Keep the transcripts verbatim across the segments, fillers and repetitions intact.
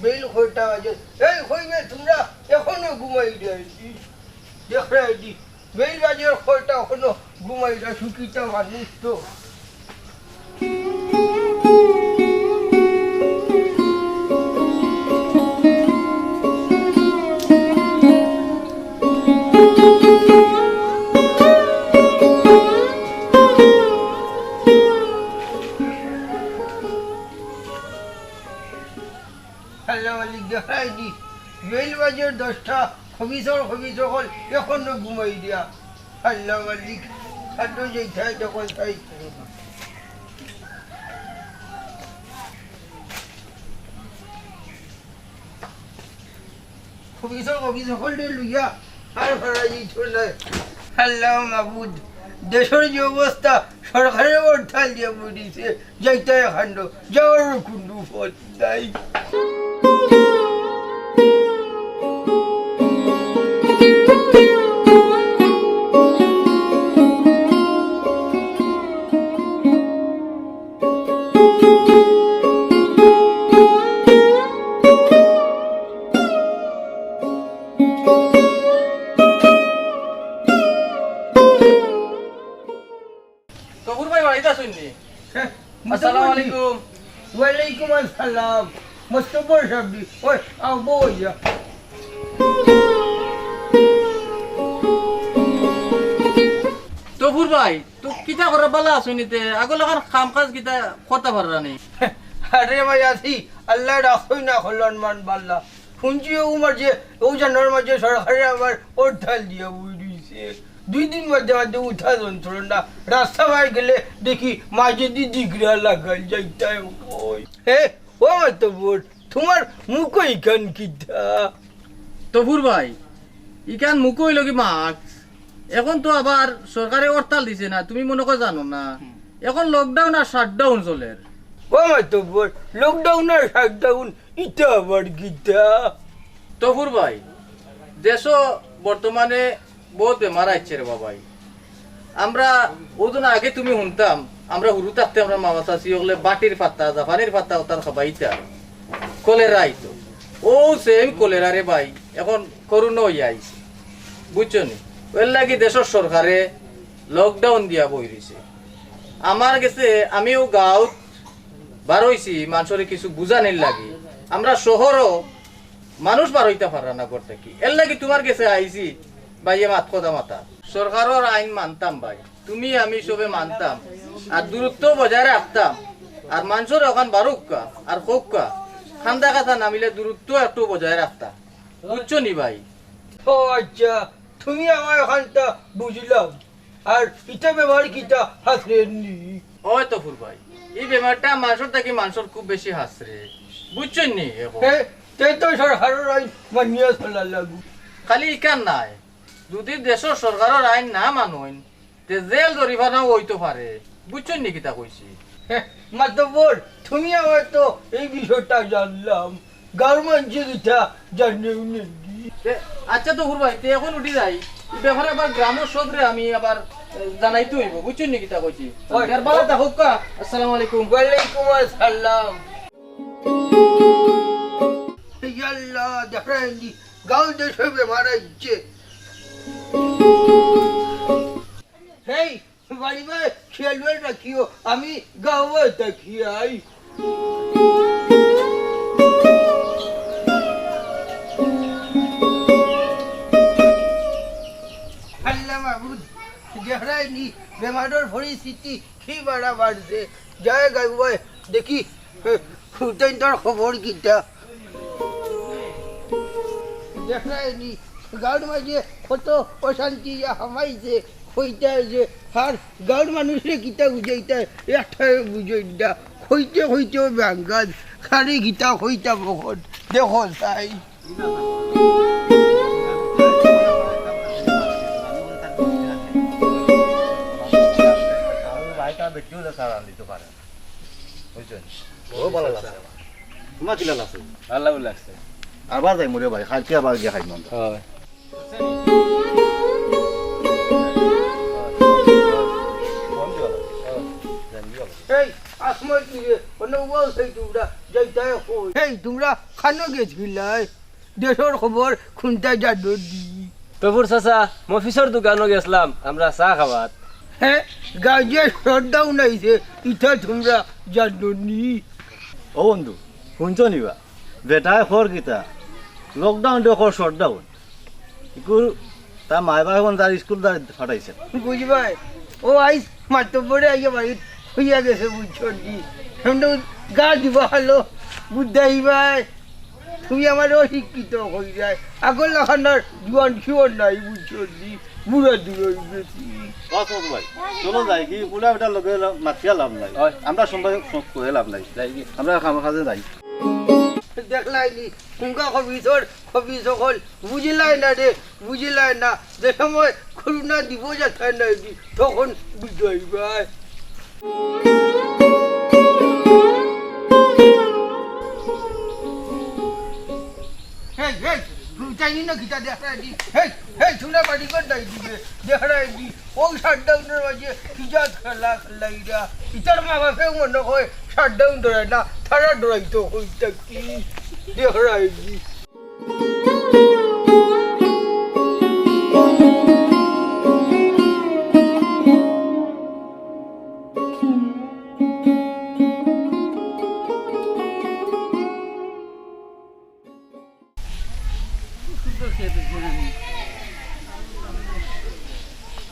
বেইল কয়টা বাজে? এই কইবে তোমরা এখনো ঘুমাইরায় নি। দেখরায় নি, বেইল বাজে কয়টা, এখনো ঘুমাইরা, সুখিতা মানুষ তো। আল্লাহ মালিক, দেখরায় নি, বেইল বাজে দশটা, খবিসর খবিস অকল এখনো ঘুমাইরা। আল্লাহ মালিক, খাদ্য যেইটাই তখন তাই। খবিসর খবিস অকলরে লইয়া আর পারা যাইতো নায়। আল্লাহ মাবুদ, দেশর যে অবস্থা, সরকারে হরতাল দিয়া বই দিছে, যাইতায় কাণ্ড, যাওয়ার কুনু পথ নাই। তফুর ভাই বাড়িত আছইন নি? হ্যাঁ, আসসালামু আলাইকুম। ওয়ালাইকুম আসসালাম। মোস্তফা সাহেব নি? ওই, আও, বও ইয়া। তফুর ভাই, তো কিতা করো, বালা আছইন নি তে? আগর লাখান কাম কাজ কিতা করতা পাররা নি? আরে ভাই, আছি। আল্লায় রাখছইন না, কল্যাণ মান বাল্লা। হুনছি ও মাঝে, ও জানোর মাঝে সরকারে আবার হরতাল দিয়া বই রইছে। দুই দিন বাদে বাদে উঠা যন্ত্রণা। রাস্তা বায় গেলে দেখি মাঝেদি ডিগরা লাগাইল যাইতায় কই। হে, ও মাতব্বর, তুমার মুখো ইখান কিতা? তফুর ভাই, ইখান মুখো অইলো কি মাস্ক? এখন তো আবার সরকারে হরতাল দিছে না, তুমি মনো কয় জানো না। হুম। এখন lockdown আর shutdown চলের। ও মাতব্বর, lockdown আর shutdown ইটা আবার কিতা? তফুর ভাই, দেশো বর্তমানে বউত বেমার আইছে রে বাবাই। আমরা অউ দিন আগে তুমি হুনতাম, আমরা হুরু থাকতে আমরা মামা চাচি অকলে বাটির পাতা, জাপানির পাতা অতার খাবাইতা, কলেরা আইতো। অউ same কলেরা রে ভাই, এখন করোনা অইয়া আইছে, বুঝছো নি? এর লাগি দেশর সরকারে lockdown দিয়া বই রইছে। আমার গেছে, আমিও গাঁওত বারইছি মানষরে কিছু বুঝানির লাগি। আমরা শহরও মানুষ বারইতা পাররা না ঘর থাকি। এর লাগি তুমার গেছে আইছি, ভাইয়ে মাত কথা মাতা। সরকারর আইন মানতাম ভাই, তুমি আমি সবে মানতাম, আর দূরত্ব বজায় রাখতাম, আর মানষরে অখান বারউক্কা আর কউক্কা, কান্দা কাটা না মিলে দূরত্ব একটু বজায় রাখতাম, বুঝছো নি ভাই? ও আচ্ছা, তুমি আমার অখানটা বুঝলাও। আর ইটা বেমার কিতা হাছরের নি? ওই তফুর ভাই, ই বেমারটা মানষর থাকি মানষর খুব বেশি হাছরে, বুঝছইন নি? এখন হে, তে তো সরকারর আইন মানিয়া চলা লাগবো। খালি ইখান নায়, যুদি দেশর সরকারর আইন না মানইন, তে জেল জরিমানাও অইতো পারে, বুঝছইন নি কিতা কইছি? হে, মাতব্বর, তুমি আমার তো এই বিষয়টা জানলাম, গাঁওর মানষে ইটা জানেও নি। তে, আচ্ছা তফুর ভাই, তে এখন উঠি যাই। ই বেপারে আবার গ্রামর সবরে আমি আবার, এ, জানাইতে অইবো, বুঝছইন নি কিতা কইছি? ওই, আর বালা থাকউক্কা। আসসালামু আলাইকুম। ওয়ালাইকুম আসসালাম। ইয়াল্লা, দেখরায় নি, গাঁওর দেশো বেমার আইছে। হেই, বাড়ি বায় খেয়াল রাখিও, আমি গাঁওবায় থাকি আই। আল্লাহ মাবুদ, দেখরায় নি বেমারর পরিস্থিতি কি বাড়া বাড়ছে। যাই গাঁওবায় দেখি, হুতাইন্তর খবর কিতা। দেখরায় নি, গাঁওর মাঝে কত অশান্তি ইয়া হামাইছে, কইতায় যে, আর গাঁওর মানুষরে কিতা বুঝাইতায়, একটায় বুঝইন না, কইতে কইতেও বাঙ্গাল, খালি কিতা কইতাম অখন, দেখো তাই। বুঝছইন? ও ভালা লাগছে আমার। তুমার কিলা লাগছে? ভালা লাগছে। আবার যাইমু রে ভাই, কাইলকে আবার গিয়া খাইমু আমরা। হয়। এই, আহমদ কিরে, অনো উবাও চাই তুমরা, যাইতায় কই? এই, তুমরা কানো গেছলায়? দেশর খবর কুন্তা জানো নি? তফুর চাচা, মফিজর দোকানো গেছলাম আমরা চা খাওয়াত। হে, গাঁওত যে shutdown আইছে, ইতা তুমরা জানো নি? ও বন্ধু, হুনছো নি বা? বেটায় কর কিতা? Lockdown দে কর shutdown। ইকুর তার মায় বাপ অখন তার স্কুল তার ফাটাইছে। বুঝবায়, ও আইজ মাতব্বরে আইয়া বাড়িত অইয়া গেছে, বুঝছো নি? হেমনে গা দিবা হালো, বুঝাইবায়। তুমি আমারে অশিক্ষিত কইরায়। আগর লাখান আর জুয়ান শিওর নাই, বুঝছো নি? বুড়া দুড়া অই গেছি। বাস হোক ভাই, চলো যাই, কি বুড়া বেটার লগে মাতিয়া লাভ নাই। হয়। আমরা সম্পর্কে সব করে লাভ নাই। যাই কি? আমরা কাম কাজে যাই। দেখলায় নি, কুনগা খবিসর খবিস অকল, বুঝিলায় না রে, বুঝিলায় না। যে সময় করোনা দিব যাতায় নাই দি, তখন বুঝাইবায়। হেই, হেই, তুমি জানি না কিতা দেখরায় দি? হেই, হেই, তুমরা বাড়ি ঘর নাই দিবে, দেখরায় দি। ও shutdownর মাঝে কি জাত খেলা খেলাইরা। ইতার মা বাপেও মনে হয় shutdown ডরায় না, তারা ডরাইতো কইতা কি? দেখরায় দি।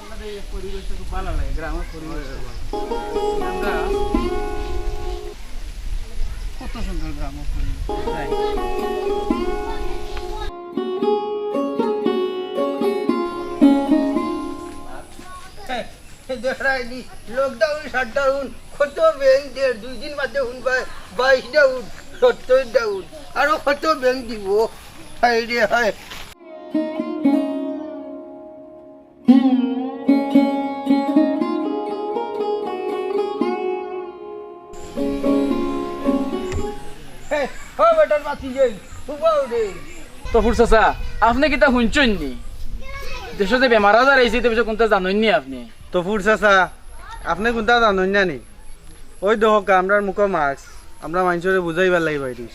আমাদের এই পরিবেশটা খুব ভালো লাগে, গ্রামের পরিবেশটা ভালো। আমরা কত সুন্দর গ্রামের পরিবেশ। দেখরায় নি, lockdown, shutdown, কত ব্যাংক দের, দুই দিন বাদে হুনবায় বাইশ down, সত্তর down, আরো কত ব্যাংক দিব। হায় রে হায়। হে, ও বেটার বাতি যাই, উবাও রে। তফুর চাচা, আপনে কিতা হুনছইন নি? দেশো যে বেমার আজার আইছে, ইতা বিষয়ে কুন্তা জানইন নি আপনে? তফুর চাচা, আপনে কুন্তা জানইন না নি? ওই দেখো, আমরার মুখো mask, আমরা মানষরে বুঝাইবার লাগি বাইরে।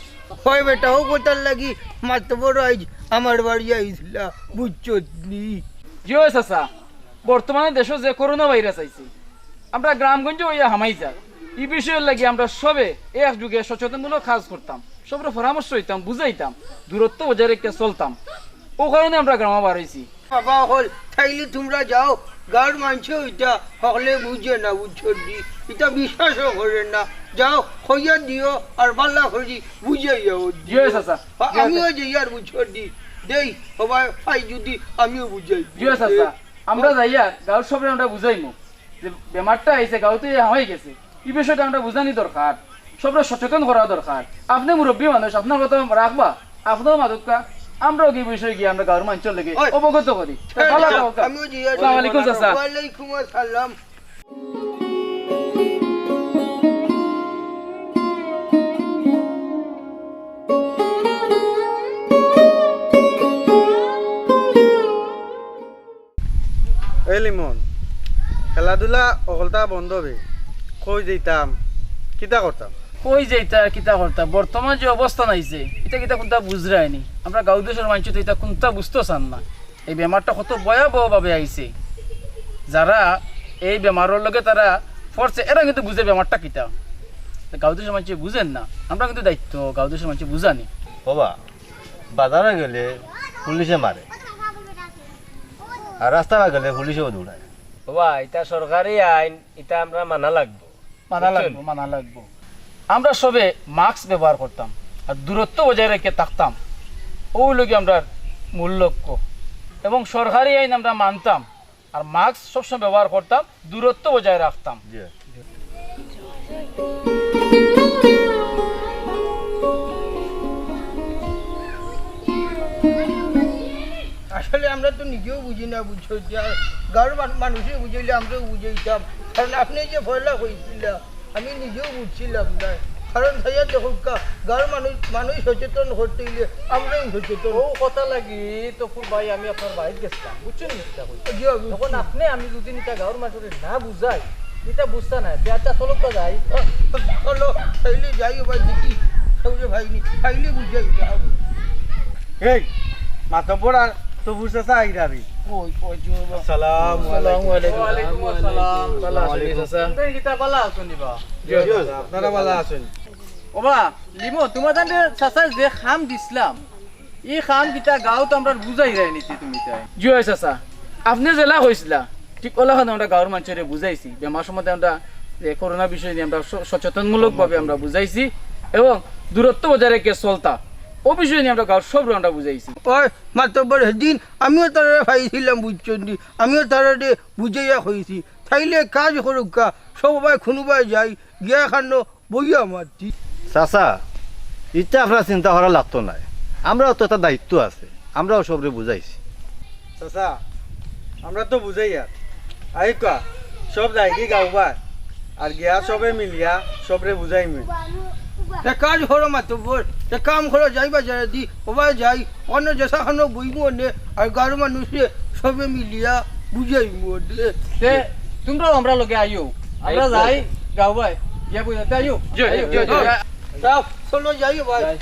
হয় বেটা, ও কথার লাগি মাতব্বর আইজ আমার বাড়ি আইছিলা, বুঝছো নি? জি অয় চাচা, বর্তমানে দেশো যে করোনা ভাইরাস আইছে, আমরা গ্রামগঞ্জে অইয়া হামাই যার। ই বিষয়র লাগি আমরা সবে একযোগে সচেতনমূলক কাজ করতাম, সবরে পরামর্শ দিতাম, বুঝাইতাম, দূরত্ব বজায় রাখিয়া চলতাম। ও কারণে আমরা গ্রামো বার অইছি। বাবা অকল, তাইলে তুমরা যাও, গাঁওর মানষে ইতা হকলে বুঝে না, বুঝছো নি? ইতা বিশ্বাসও করে না। যাও, কইয়া দিও, আর বালা করি বুঝাইয়া দিও। জি অয় চাচা। আ-, জি অয় আমিও চাচা। যাইয়ার, বুঝছো নি? দেই, হবায় পাই যদি আমিও বুঝাই। জি অয় চাচা। আমরা যাইয়া গাঁওর সবরে আমরা বুঝাইমু যে বেমারটা আইছে, গাঁওত অইয়া হামাই গেছে, ই বিষয়টা আমরা বুঝানি দরকার, সবরে সচেতন করা দরকার। আপনে মুরব্বি মানুষ, আপনার কথা রাখবা, আপনেও মাতউক্কা, আমরাও গিয়া বিষয়ে গিয়া আমরা গাঁওর মানষর লগে ওই, অবগত করি। ওই, ভালা থাকউক্কা। আমিও জিয়া আসসালামু আলাইকুম চাচা। ওয়ালাইকুম আসসালাম। এ লিমন, খেলাধুলা অকলতা বন্ধ অইবে। কই যাইতাম, কিতা করতাম? কই যাইতা, কিতা করতা? বর্তমান যে অবস্থা নাইছে, ইতা কিতা কুনতা বুঝরায় নি? আমরা গাঁও দেশর মানষে তো ইতা কুনতা বুঝতো চান না। এই বেমারটা কত ভয়াবহ ভাবে আইছে। যারা এই বেমারর লগে তারা পড়ছে, এরা কিন্তু বুঝে বেমারটা কিতা। গাঁও দেশর মানষে বুঝের না, আমরা কিন্তু দায়িত্ব গাঁও দেশর মানষে বুঝানি। বাবা, বাজারো গেলে পুলিশে মারে, আর রাস্তাত গেলে পুলিশেও দৌড়ায়। বাবা, ইটা সরকারি আইন, ইটা আমরা মানা লাগবো। মানা বুঝছেন? লাগবো, মানা লাগবো। আমরা সবে mask ব্যবহার করতাম, আর দূরত্ব বজায় রেখে থাকতাম। অউ অইলো গি আমরার মূল লক্ষ্য। এবং সরকারি আইন আমরা মানতাম, আর mask সবসময় ব্যবহার করতাম, দূরত্ব বজায় রাখতাম। জি। আসলে আমরা তো নিজেও বুঝি না, বুঝছো, যে আর গাঁওর মান-, মানুষে বুঝাইলে আমরাও বুঝাইতাম, কারণ আপনে যে পয়লা কইছিলা, আমি নিজেও বুঝছিলাম না। কারণ চাইয়া দেখউক্কা, গাঁওর মানুষ, মানুষ সচেতন করতে অইলে আমরাও সচেতন। অউ কথা লাগি তফুর ভাই, আমি আপনার বাড়িত গেছিলাম, বুঝছইন নি কিতা কইছি? জি, বুঝছি। তখন আপনে আমি যদি ইটা গাঁওর মানুষরে না বুঝাই, ইতা বুঝতা না, বিয়াটা চলক তো যাই। চলো, তাইলে যাই ভাই, দেখি। কেউ যে ভাই নি, তাইলে বুঝাই যাও। এই, মাতব্বর আর তবুর চাচা আইরা রে। ওই, ওই, ওই, ওই। আসসালামু আসসালামু আলাইকুম। আলাইকুম। ওয়ালাইকুম আসসালাম। ভালা আছইন নি চাচা? আপনি কিতা ভালা আছইন নি বা? জি, জি, আপনারা ভালা আছইন? ওবা, লিমন, তুমার তানরে চাচায় যে কাম দিছলা, ই কাম কিতা গাঁওত আমরারে বুঝাইরায় নি তে তুমি তাই? জি অয় চাচা, আপনে যেলা কইছলা, ঠিক অলাখান আমরা গাঁওর মানষরে বুঝাইছি। বেমার সম্বন্ধে আমরা যে করোনা বিষয় নিয়া আমরা স-, সচেতনমূলকভাবে আমরা বুঝাইছি এবং দূরত্ব বজায় রাখিয়া চলতা, অউ বিষয় নিয়া আমরা গাঁওর সবরে আমরা বুঝাইছি। ওই মাতব্বর, হেদিন আমিও তারারে পাইছিলাম, বুঝছইন নি? আমিও তারারে বুঝাইয়া কইছি, তাইলে কাজ করউক্কা, সবাই কুনুবায় যাই, গিয়া খানো বইয়া মাতি। চাচা, ইতা আপনার চিন্তা করা লাগতো নায়, আমরারও তো একটা দায়িত্ব আছে, আমরাও সবরে বুঝাইছি। চাচা, আমরা তো বুঝাইয়ার, আইউক্কা, সব যাইগি গাঁওবায়, আর গিয়া সবে মিলিয়া সবরে বুঝাইমু। তে কাজ করো মাতব্বর, তে কাম করো, যাই বাজারেদি, ওবায় যাই, অনো যেছা খানো বইমু অনে, আর গাঁওর মানষরে সবে মিলিয়া বুঝাইমু অনে। তে তুমরাও আমরার লগে আইও, আমরা আইও। যাই গাঁওবায়, গিয়া বুঝাইতে আইও। জি, আইও। জি, জি। যাও, চলো যাই ভাই। যাই।